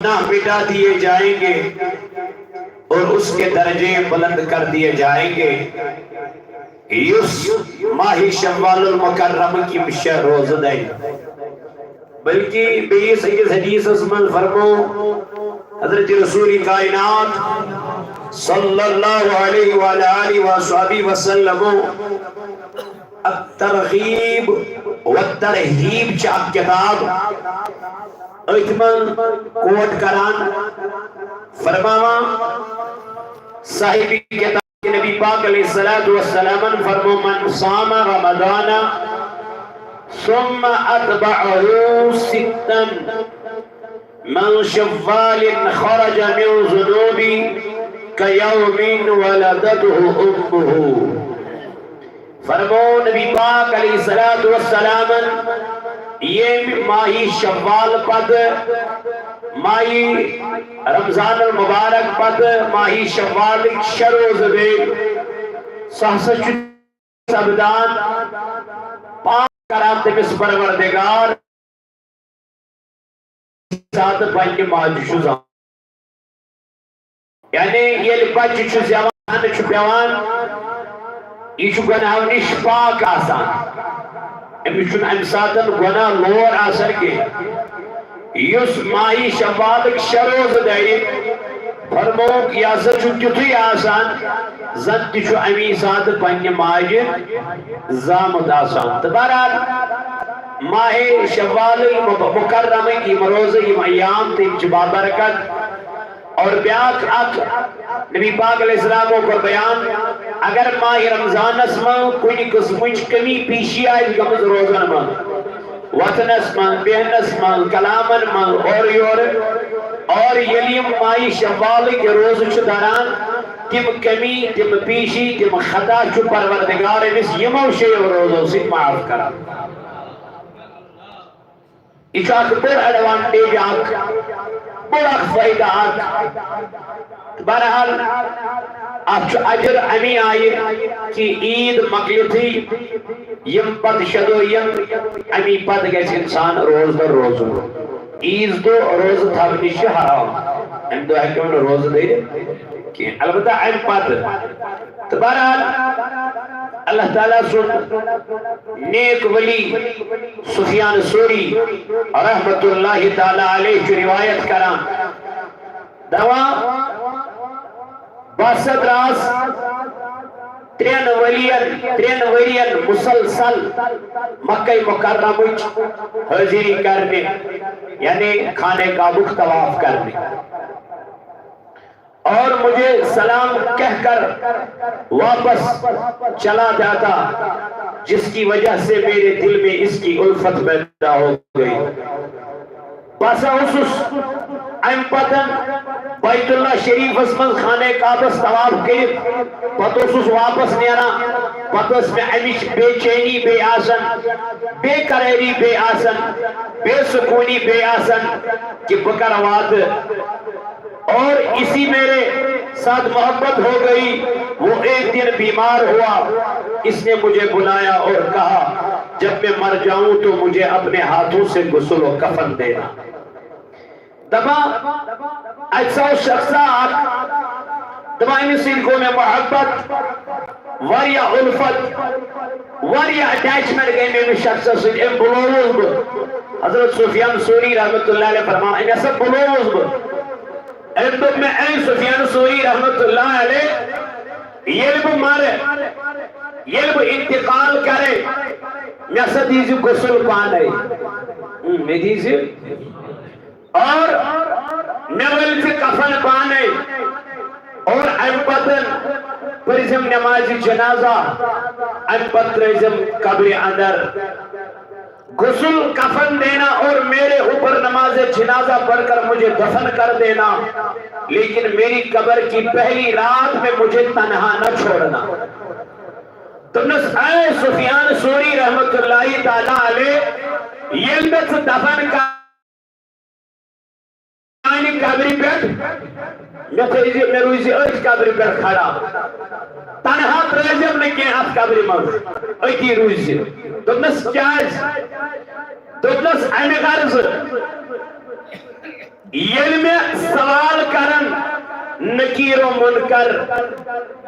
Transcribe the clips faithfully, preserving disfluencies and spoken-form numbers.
گناہ مٹا دیے جائیں گے اور اس کے درجے بلند کر دیے جائیں گے۔ یُس ماہِ شوال المکرم کِم شےٚ روزٕ دَرِ۔ بلکہ بیٚیِس أکِس حدیثس منٛز فرمو حضرت رسول کائنات صلی اللہ علیہ وعلی آلہ وصحبہ وسلم، الترغیب والترہیب چھِ اکھ کتاب، أتھۍ منٛز quote کران، فرماوان صاحب کتاب، نبی پاک علیہ الصلوۃ والسلام فرمو، من صام رمضان ثم اتبعه ستا من شوال خرج من ذنوبه كيوم ولدته امه۔ فرمو نبی پاک علیہ الصلوۃ والسلام، ییٚمۍ ماہِ شوال پتہٕ، ماہِ رمضان المبارک پتہٕ، ماہِ شوالٕکۍ شےٚ روزٕ گٔے، سُہ ہسا چھُ سپدان پاک کران تٔمِس پروردگار ساتہٕ پننہِ ماجہِ چھُ زامُت۔ یعنی ییٚلہِ بچہِ چھُ زٮ۪وان، ہنہٕ چھُ پٮ۪وان، یہِ چھُ گۄناہو نِش پاک آسان، أمِس چھُنہٕ اَمہِ ساتہٕ گۄناہ لور آسان کینٛہہ۔ یُس ماہِ شوالٕکۍ شےٚ روزٕ دَرِ، فرمووُکھ، یہِ ہسا چھُ تیُتھُے آسان، زن تہِ چھُ اَمی ساتہٕ پننہِ ماجہِ زامُت آسان۔ تہٕ بہرحال، ماہِ شوالٕکۍ مب-، مکرمٕکۍ یِم روزٕ، یِم ایام تہٕ یِم چھِ بابرکت۔ اور بیاکھ اکھ نبی پاک علیہ السلامو کوٚر بیان، اگر ماہِ رمضانس منٛز کُنہِ قٕسمٕچ کمی پیشی آسہِ گٔمٕژ روزن منٛز، وۄتھنس منٛز، بیہنس منٛز، کلامن منٛز، اورٕ یورٕ، اور ییٚلہِ یِم ماہِ شوالٕکۍ روزٕ چھِ دَران، تِم کمی، تِم پیشی، تِم خطا چھُ پروردگار أمِس یِمو شیٚیو روزو سۭتۍ معاف کران۔ یہِ چھُ اکھ بٔڑ advantage، اکھ بوٚڑ اکھ فٲیدٕ اکھ۔ بہرحال، اتھ چھُ اجر امی آیہِ کہِ عید مۄکلِتھٕے یِم پتہٕ شےٚ دۄہ یِن، امی پتہٕ گژھِ انسان روزدر روزُن۔ عیز دۄہ روزٕ تھاونہِ چھِ حرام، امہِ دۄہ ہیٚکو نہٕ روزٕ دٔرِتھ کینٛہہ۔ البتہ امہِ پتہٕ تہٕ بہرحال، اللہ تعالیٰ سُنٛد نیک ولی سفیان ثوری رحمت اللہ تعالیٰ علیہ چھُ روایت کران، دپان، بہٕ ہسا درٛاس ترٛٮ۪ن ؤرین، ترٛٮ۪ن ؤرین مسلسل مکہ مکرمٕچ حٲضری کرنہِ، یعنی خانہ کعبُک طواف کرنہِ۔ اور مجھے سلام کہہ کر واپس چلا جاتا، جس کی وجہ سے میرے دل میں اس کی الفت پیدا ہو گئی۔ بہٕ ہسا اوسُس اَمہِ پتہٕ بیت اللہ شریفس منٛز خانہ کعبس طواف کٔرِتھ، پتہٕ اوسُس واپس نیران، پتہٕ ٲس مےٚ اَمِچ بے چینی بیٚیہِ آسان، بے قرٲری بیٚیہِ آسان، بے سکوٗنی بیٚیہِ آسان کہِ بہٕ کر واتہٕ۔ اور اسی میرے ساتھ محبت ہو گئی۔ وہ ایک دن بیمار ہوا، اس نے مجھے بلایا اور کہا، جب میں مر جاؤں تو مجھے اپنے ہاتھوں سے غسل و کفن دینا۔ دپان، اتہِ سا اوس شخصا اکھ، دپان، أمِس سۭتۍ گوٚو مےٚ محبت، واریاہ الفت، واریاہ attachment گٔے مےٚ أمِس شخصس سۭتۍ، أمۍ بُلووُس بہٕ۔ حضرت سفیان ثوری رحمت اللہ علیہ فرمان، أمۍ ہسا بُلووُس بہٕ۔ أمۍ دوٚپ مےٚ، اے سفیان ثوری رحمت اللہ علیہ، ییٚلہِ بہٕ مرٕ، ییٚلہِ بہٕ انتقال کرٕ، مےٚ سا دیٖزِ غسل پانے۔ اۭں، مےٚ دیٖزِ اور مےٚ ؤلۍ زِ کفن پانے۔ اور امہِ پتہٕ پٔرزِم نمازِ جنازہ، امہِ پتہٕ ترٲیزِم قبرِ اندر۔ غسل کفن دینا اور میرے اوپر نماز جنازہ پڑھ کر مجھے دفن کر دینا، لیکن میری قبر کی پہلی رات میں مجھے تنہا نہ چھوڑنا۔ دوٚپنَس، اے سفیان ثوری رحمت اللہ تعالیٰ علیہ، ییٚلہِ مےٚ ژٕ دفن کر میانہِ قبرِ پٮ۪ٹھ، مےٚ تھٲیزِ، مےٚ روٗزِ أتھۍ قبرِ پٮ۪ٹھ کھڑا۔ تنہا ترٲوزٮ۪م نہٕ کینٛہہ اَتھ قبرِ منٛز، أتی روٗزِ۔ دوٚپنَس، کیٛازِ؟ دوٚپنَس، اَمہِ غرضہٕ، ییٚلہِ مےٚ سوال کرن نکیر و منکر،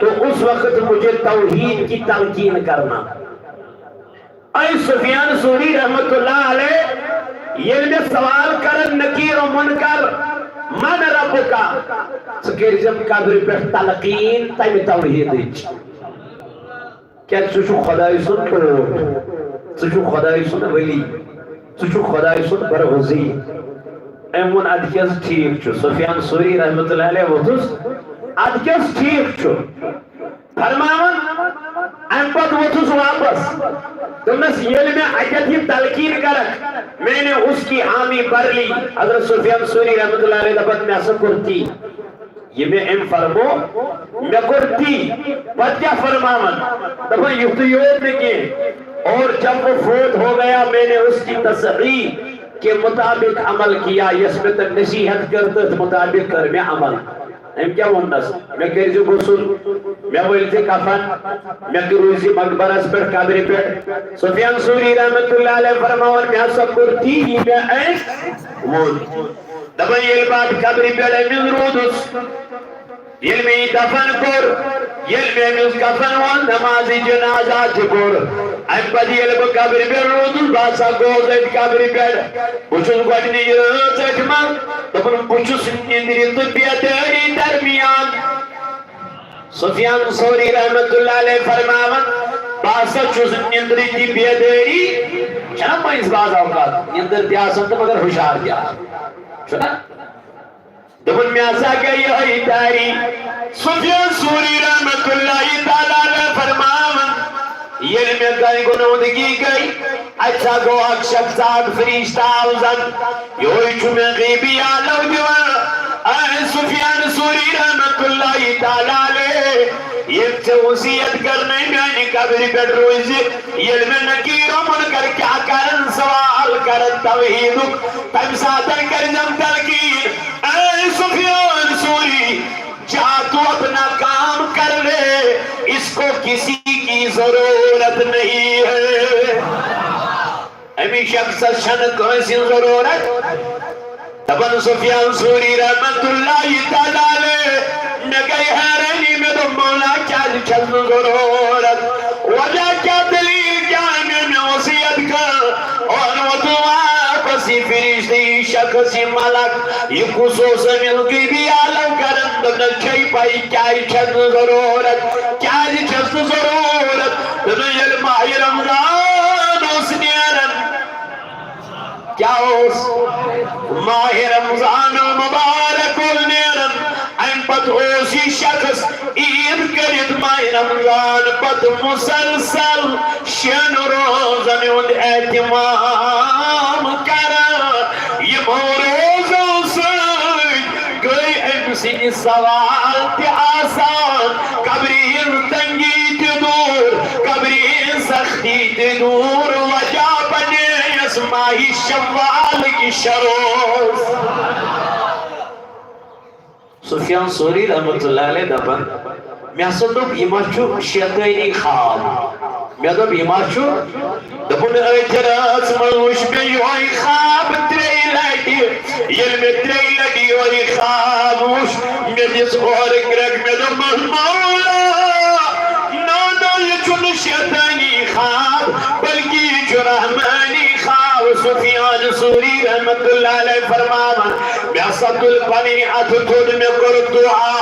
تو اس وقت مجھے توحید کی تلقین کرنا۔ اے سفیان ثوری رحمت اللہ علیہ، ییٚلہِ مےٚ سوال کرن نکیر و منکر، من ربک، ژٕ کٔرزٮ۪م قبرِ پٮ۪ٹھ تلقین تمہِ توحیدٕچ۔ کیٛازِ ژٕ چھُکھ خۄداے سُنٛد ٹوٹھ، ژٕ چھُکھ خۄداے سُنٛد ؤلی، ژٕ چھُکھ خۄداے سُنٛد برغزی۔ أمۍ ووٚن، اَدٕ کیٛاہ حظ ٹھیٖک چھُ۔ سفیان ثوری رحمت اللہ علیہ ووٚتھُس، اَدٕ کیٛاہ حظ ٹھیٖک چھُ۔ فرماوان، اَمہِ پتہٕ ووٚتھُس واپس۔ دوٚپنس، ییٚلہِ مےٚ اَتٮ۪تھ یہِ تلقین کٔرٕکھ، میں نے اس کی حامی بھر لی۔ حضرت سفیان ثوری رحمت اللہ علیہ دپان، مےٚ ہسا کوٚر تی۔ یہ میں ام فرمو، میں کرتی، پتہ کیا فرماون؟ دپان، یُتھُے یوت نہٕ کینٛہہ، اور جب وہ فوت ہو گیا، میں نے اس کی تصحیح کے مطابق عمل کیا، یس میں تم نصیحت کر، تٔتھۍ مطابق کر میں عمل۔ أمۍ کیٛاہ ووٚننس؟ مےٚ کٔرۍ زِ غسل، مےٚ ؤلۍ زِ کفن، مےٚ روٗزۍ زِ مقبرس پٮ۪ٹھ، قبرِ پٮ۪ٹھ۔ سفیان ثوری رحمت اللہ علیہ فرماوان، مےٚ ہسا کوٚر تی، یہِ مےٚ أمۍ ووٚن۔ دپان، ییٚلہِ بہٕ اتھ قبرِ پٮ۪ٹھ أمِس روٗدُس، ییٚلہِ مےٚ یہِ دفن کوٚر، ییٚلہِ مےٚ أمِس کفن ووٚن، نمازِ جنازہ تہِ کوٚر، امہِ پتہٕ ییٚلہِ بہٕ قبرِ پٮ۪ٹھ روٗدُس، بہٕ ہسا گوس أتھۍ قبرِ پٮ۪ٹھ۔ بہٕ چھُس گۄڈٕنِچ رٲژ أتھۍ منٛز۔ دوٚپُن، بہٕ چھُس نِندرِ تہٕ بیدٲری درمیان۔ سفیان ثوری رحمت اللہ علیہ فرماوان، بہٕ ہسا چھُس نِندرِ تہِ بیدٲری، چھَنا مٔنٛزۍ بعض اوقات نِندٕر تہِ آسان تہٕ مگر ہُشار تہِ آسان، چھُنا؟ دوٚپُن، مےٚ ہسا گٔے یِہوٚے تیٲری۔ سفیان ثوری رحمت اللہ تعالیٰ علیہ فرماوان، ییٚلہِ مےٚ گٔے گُنودگی گٔے، اَتہِ سا گوٚو اکھ شخص، اکھ فرشتہٕ آو زن، یِہوٚے چھُ مےٚ غیبی آلو دِوان۔ اے سفیان ثوری رحمت اللہ تعالیٰ علیہ، ییٚلہِ ژےٚ وصیت کٔرنَے میانہِ قبرِ پٮ۪ٹھ روزِ، ییٚلہِ مےٚ نکیر و منکر کیٛاہ کرن، سوال کرن توحیدُک، تَمہِ ساتہٕ کٔرزٮ۪م تلقین، اے سفیان ثوری، جا تو اپنا کام کر لے، اس کو کسی کی ضرورت نہیں ہے۔ أمِس شخصس چھنہٕ کٲنٛسہِ ہٕنٛز ضروٗرت۔ دپان سفیان ثوری رحمت اللہ تعالیٰ علیہ، مےٚ گٔے حیرٲنی، مےٚ دوٚپ، مولا، کیٛازِ چھَس نہٕ ضروٗرت؟ وجہ کیٛاہ، دٔلیٖل کیٛاہ؟ أمۍ مےٚ وصیت کٔر، اور وۄنۍ ووت واپس یہِ فرشتہٕ، یہِ شخص، یہِ ملک، یہِ کُس اوس أمِس غیبی عالم کران؟ دوٚپنس، چھے پَے کیٛازِ چھَس نہٕ ضروٗرت؟ کیٛازِ چھَس نہٕ ضروٗرت؟ دوٚپنس، ییٚلہِ ماہِ رمضان اوس نیران، کیٛاہ اوس؟ ماہِ رمضان المبارک اوس نیران۔ اَمہِ پتہٕ اوس یہِ شخص عیٖد کٔرِتھ ماہِ رمضان پتہٕ مسلسل شٮ۪ن روزن ہُنٛد اہتمام کران۔ یِمو روزو سۭتۍ گٔے أمۍ سٕنٛدۍ سوال تہِ آسان، قبرِ ہٕنٛز تنگی تہِ دوٗر، قبرِ ہٕنٛز سختی تہِ دوٗر۔ وجہ بنے یس ماہِ شوال کہِ شےٚ روز۔ سفیان ثوری رحمت اللہ علیہ دپان، مےٚ ہسا دوٚپ، یہِ ما چھُ شیطٲنی خواب؟ مےٚ دوٚپ، یہِ ما چھُ؟ دوٚپُن، أتھۍ رٲژ منٛز وُچھ مےٚ یِہوٚے خواب ترٛیٚیہِ لٹہِ۔ ییٚلہِ مےٚ ترٛیٚیہِ لٹہِ یِہوٚے خواب وُچھ، مےٚ دِژ اورٕ کرٛٮ۪کھ، مےٚ دوٚپ، مولا، نہ، نہ، یہِ چھُنہٕ شیطٲنی خواب، بلکہِ یہِ چھُ رحمٲنی خواب۔ سفیان ثوری رحمت اللہ علیہ فرماوان، مےٚ ہسا تُل پنٕنۍ اَتھٕ تھوٚد، مےٚ کوٚر دُعا،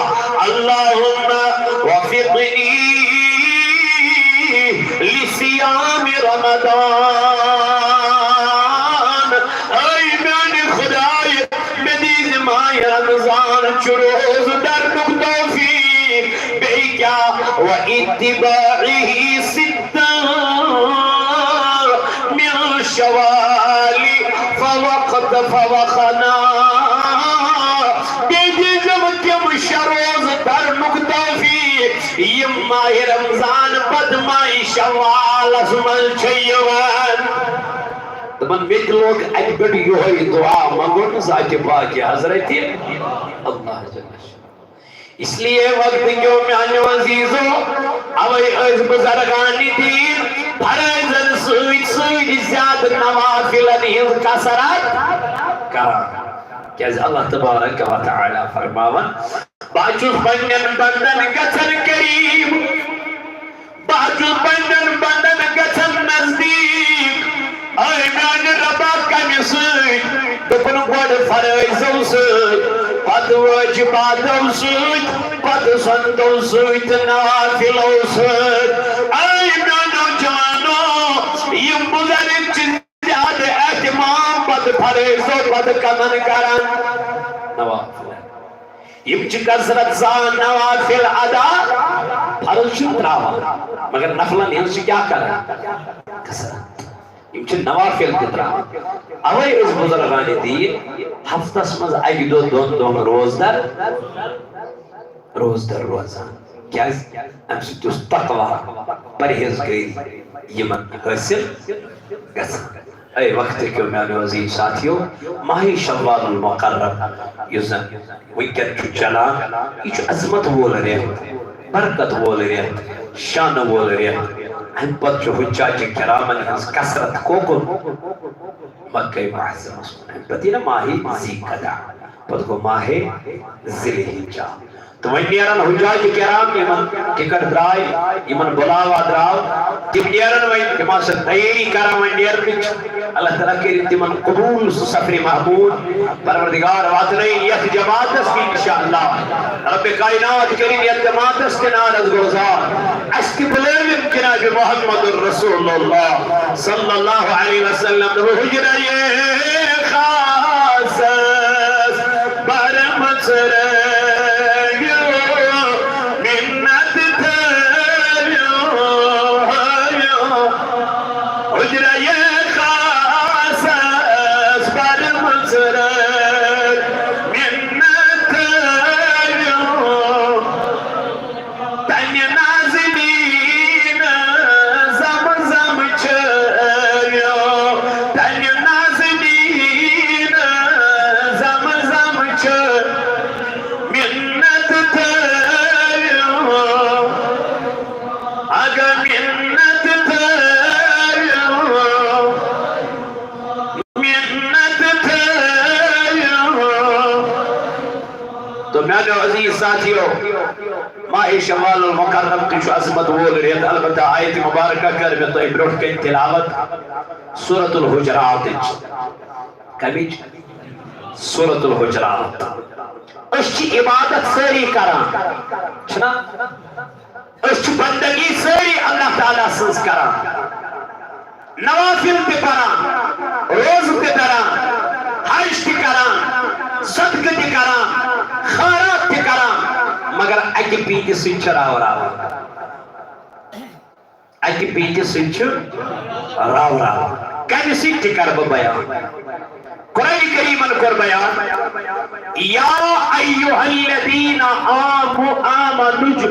اللہم وفقنی لصیام رمضان۔ اے میانہِ خدایہِ، مےٚ دیٖزِ ماہِ رمضان چہِ روزٕ درنُک توفیٖق۔ بیٚیہِ کیٛاہ؟ وَاتِباعِهِ سِتًّا مِنْ شَوَّالَ فَوَقْتَ فَوَقَنَا۔ بیٚیہِ دیٖزٮ۪م تِم شےٚ روزٕ درنُک توفیٖق، یِم ماہِ رمضان پتہٕ ماہِ شوالس منٛز چھِ یِوان۔ تِمن مےٚ تہِ لوگ اَکہِ پٮ۪ٹھ یِہوٚے دُعا منٛگُن ذاتِ پاکہِ حضرتِ اللہ جل شانہ۔ اس لیے وقت کیوں میانیو عزیزو، اوے ٲسۍ بزرگان دین فرٲیضن سۭتۍ سۭتۍ زیادٕ نوافلن ہٕنٛز کثرت کران۔ کیازِ اللہ تبارک و تعالیٰ فرماوان، بہٕ چھُس پننٮ۪ن بندن گژھان قریب، بہٕ چھُس پننٮ۪ن بندن گژھان نزدیٖک۔ اے میانہِ رۄبا، کمہِ سۭتۍ؟ دوٚپُن، گۄڈٕ فرٲیضو سۭتۍ، پتہٕ وٲجِباتو سۭتۍ، پتہٕ سُنتو سۭتۍ، نوافلو سۭتۍ۔ اے میانیو جوانو، یِم بُزرگ چھِ زیادٕ اہتمام پتہٕ فرٲیضو پتہٕ کمن کران؟ نوافل۔ یِم چھِ کثرت سان نوافل ادا، فرض چھِ تراوان، مگر نفلن ہٕنٛز چھِ کیٛاہ کران؟ کثرت۔ یِم چھِ نوافل تہِ تراوان۔ اوے ٲسۍ بُزرگانِ دیٖن ہفتس منٛز اکہِ دۄہ دۄن دۄہن روزدر، روزدر روزان۔ کیازِ؟ امہِ سۭتۍ اوس تقویٰ، پرہیزگٲری یِمن حٲصِل گژھان۔ اے وقت کیو میانیو عزیز ساتھیو، ماہِ شوال المکرم یُس زن وٕنکٮ۪ن چھُ چلان، یہِ چھُ عظمت وول رٮ۪تھ، برکت وول رٮ۪تھ، شانہٕ وول رٮ۪تھ۔ امہِ پتہٕ چھُ حجاج کرامن ہٕنٛز کثرت کوکُن مکہ معظمس کُن۔ امہِ پتہٕ یی نا ماہِ ذی قعدہ، پتہٕ گوٚو ماہِ ذی الحجہ۔ تہٕ وۄنۍ نیرن حجاج کرام، یِمن ٹکٹ درٛاے، یِمن بُلاوا درٛاو، تِم نیرن وۄنۍ، تِم آسن تیٲری کران وۄنۍ نیرنٕچ۔ اللہ تعالیٰ کٔرِن تِمن قبول سُہ سفرِ محمود۔ پروردگار واتنٲیِن یتھ جماعتس تہِ انشاءاللہ۔ رب کائنات کٔرِن یتھ جماعتس تہِ نارس گلزار۔ اسہِ تہِ بُلٲوِن جناب محمد رسول اللہ صلی اللہ علیہ وسلم۔ دوٚپُن، حجرہ خاصس برمژ رٲیِو، مِنت تھٲیِو، ہٲیِو۔ حجرہ خاصس برمژ رٲیِو، مِنت تھٲیِو۔ تنہِ نازنین زمزم چیٚیو، تنہِ نازنین زمزم چیٚیو، مِنت تھٲیِو، اگہ مِنت تھٲیِو، مِنت تھٲیِو۔ تو میانیو عزیز ساتھیو، ماہِ شوال المکرم تہِ چھُ عظمت وول رٮ۪تھ۔ البتہ آیت مبارکہ کر مےٚ تۄہہِ برونٛٹھ کنہِ تلاوت سورۃ الحجراتٕچ۔ کمِچ؟ سورۃ الحجرات۔ أسۍ چھِ عبادت سٲری کران، چھِنا؟ أسۍ چھِ بندگی سٲری اللہ تعالیٰ سٕنٛز کران، نوافل تہِ پران، روزٕ تہِ دران، حج تہِ کران، صدقہٕ تہِ کران، خیرات تہِ کران، مگر اکہِ پیٖنتہِ سۭتۍ چھِ راو راوان۔ اکہِ پیٖنتہِ سۭتۍ چھِ راو راوان۔ کمہِ سۭتۍ تہِ کرٕ بہٕ بیان۔ قرآن کریمن کوٚر بیان، یا ایھا الذین آمو-، آمنو